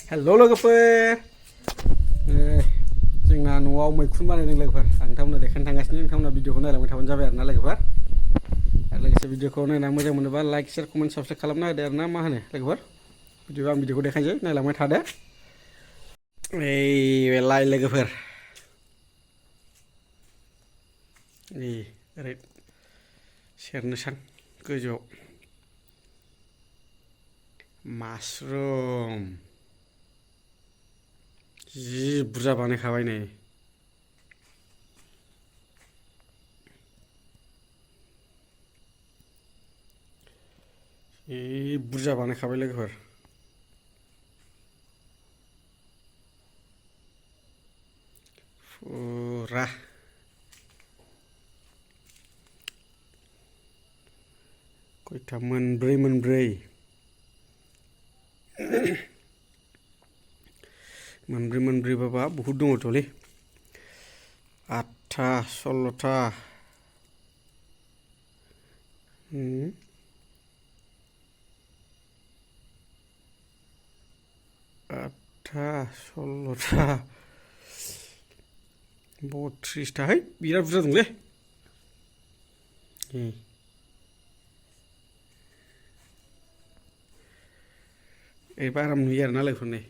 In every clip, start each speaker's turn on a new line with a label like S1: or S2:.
S1: हेल' लोगोफोर जोंना न'आव मैखुन बानायदों लोगोफोर आं नोंथांमोननो देखायनो थांगासिनो नोंथांमोना भिडिअखौ नायलांबाय थाबानो जाबाय आरोना लोगोफोर आरो लोगोसे भिडिअखौ नायना मोजां मोनोबा लाइक शेयार कमेन्ट साबस्क्राइब खालामना होदो आरोना मा होनो लोगोफोर बिदिबा आं भिडिअखौ देखायनोसै नायलांबाय थादो बेलाय लोगोफोर नै ओरै सेरनोसां गोजौआव माशरुम जि बुरजा बानायखाबाय नै जि बुरजा बानायखाबाय लोगोफोर फुरा खयथा मोनब्रै मोनब्रैबाबा बहुद दङथ'लै 8था 16था 8था 16था 32था है बिराद बुरजा दंलै एबा आराम नुयो आरोना लोगोफोर नै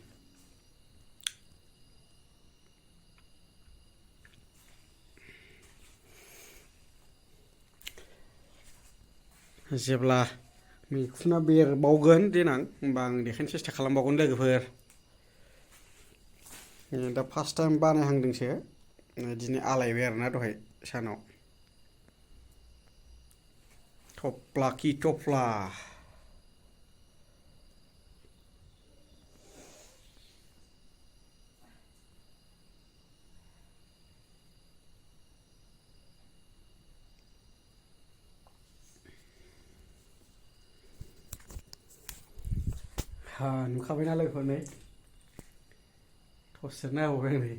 S1: जेब्ला मैखुना बेरबावगोन देनां होमबा आं देखायनो सेस्था खालामबावगोन लोगोफोर दा फार्स्ट टाइम बानायहांदोंसो दिनै आलायबाय आरोना दहाय सानाव थफ्ला कि थफ्ला नुखाबायना लोगोफोर नै टर्च सेरना होबावबाय आं नै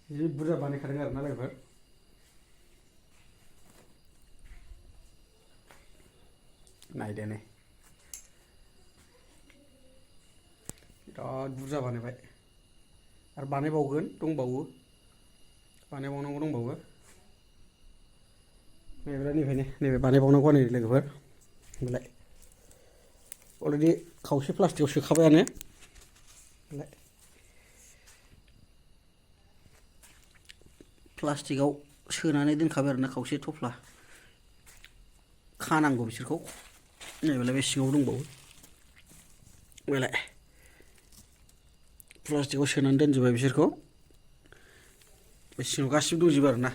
S1: जि बुरजा बानायखादों आरोना लोगोफोर नायदो नै बिराद बुरजा बानायबाय आरो बानायबावगोन बानायबावनांगौ दंबावो नैबे बानायबावनांगौ नै लोगोफोर होमबालाय अलरेडि खावसे प्लास्टिकआव सोखाबायानो प्लास्टिकआव सोनानै दोनखाबाय आरोना खावसे थफ्ला खानांगौ बिसोरखौ नैबेलाय बे सिङाव दंबावो बेलाय प्लास्टिकआव सोनानै दोनजोबबाय बिसोरखौ बे सिङाव गासिबो दंजोबो आरोना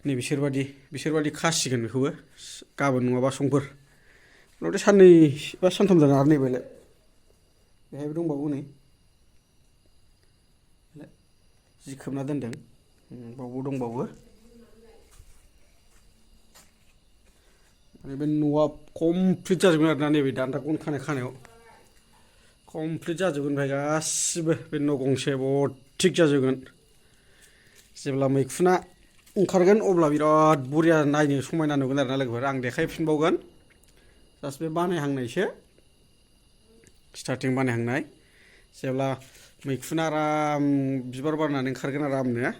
S1: नै बिसोरबादि खासिगोन बेखौबो गाबोन नङाबा समफोर उनावथ' साननै बा सानथाम जानो आरो नैबेलाय बेहायबो दंबावो नै जि खोबना दोनदों बावबो दंबावो माने बे न'आ कमप्लिट जाजोबगोन आरोना नैबे दान्दा गन खानायाव कमप्लिट जाजोबगोन ओमफ्राय गासिबो बे न' गंसे थिग जाजोबगोन जेब्ला मैखुना ओंखारगोन अब्ला बिराद बरिया नायनो समायना नुगोन आरोना लोगोफोर आं देखायफिनबावगोन जास्ट बे बानायहांनायसो स्टार्टिं बानायहांनाय जेब्ला मैखुना आराम बिबार बारनानै ओंखारगोन आरामनो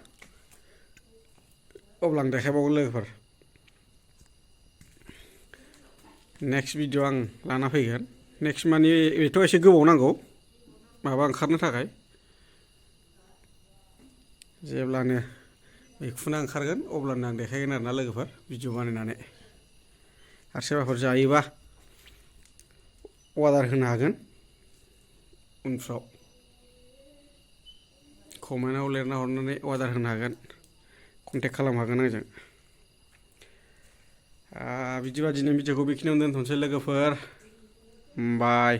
S1: अब्ला आं देखायबावगोन लोगोफोर नेक्स्ट भिडिअ आं लाना फैगोन नेक्स्ट माने बेथ' एसे गोबाव नांगौ माबा ओंखारनो थाखाय जेब्लानो मैखुना ओंखारगोन अब्लानो आं देखायगोन आरोना लोगोफोर भिडिअ बानायनानै आरो सोरबाफोर जायोबा अर्डार होनो हागोन उनफ्राव कमेन्टआव लिरना हरनानै अर्डार होनो हागोन कन्टेक्ट खालामनो हागोन आंजों बिदिबा दिनै भिडिअखौ बेखिनियावनो दोनथ'नोसै लोगोफोर बाय